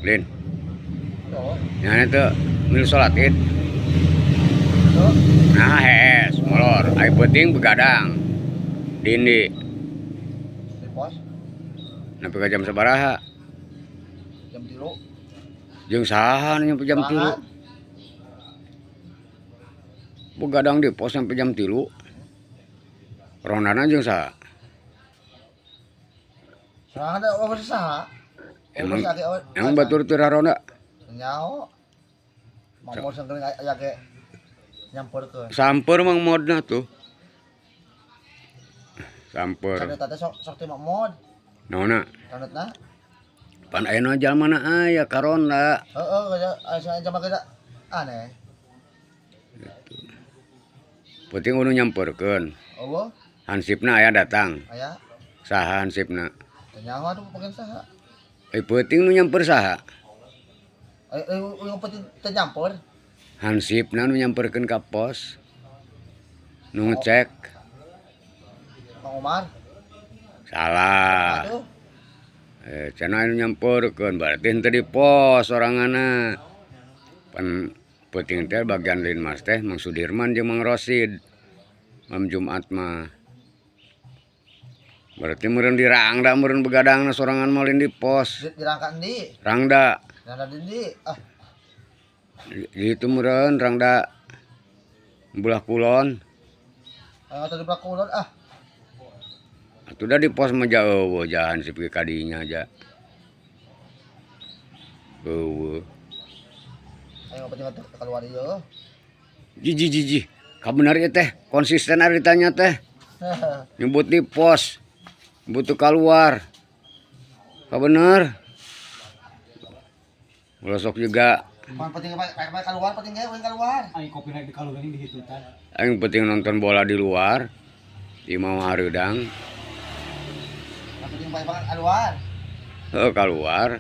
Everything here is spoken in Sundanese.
Lin. Nya teu milu salat Id. Nah, hees, molor. Ai peuting begadang. Dindi. Di pos. Nepi ka jam sabaraha? Jam 3. Jeung saha nyampe jam 3? Begadang di pos sampai jam 3. Rondana jeung saha? Sorangan teh eueuh saha? Emang emang batur teu raronda? Nyaho. Mamor sangkeun aya ge nyamperkeun. Samper mang modna tuh. Samper. Sanet teh sok sok teh mod. Naonna? Sanetna. Pan ayeuna jalmana aya karonda. Heeh, aya jalma ge aneh. Gitu. Penting nu nyamperkeun. Eueuh. Hansipna aya datang. Aya. Saha hansipna? Teu nyaho atuh peuting saha. Peuting nu nyamper saha? Nu peuting teu nyamper. Hansipna nu nyamperkeun ka pos. Nu ngecek. Mang Umar. Salah. Cenah nu nyamperkeun berarti henteu di pos soranganna. Pan peuting teh bagian Linmas teh Mang Sudirman jeung Mang Rosid. Mam Jumat mah. Berarti meureun di Rangda meureun begadangna sorangan mah lain di pos. Di Rangka endi? Rangda. Rangda di endi? Ah. Di itu meureun Rangda belah kulon. Aya teh di belah kulon ah. Atuh da di pos mah jauh jahan si ka dinya aja. Eueuh. Ayo penting keluar ieu. Jiji jiji. Kabener ieu teh konsisten ari ditanya teh. Nyebut di pos. Butuh keluar. Kabener. Ulah sok juga. Pan penting keluar, penting ge keluar. Aing kopi naik di kalungan ini dihitutan. Aing penting nonton bola di luar. Di mau hareudang. Penting bae keluar. Heuh keluar.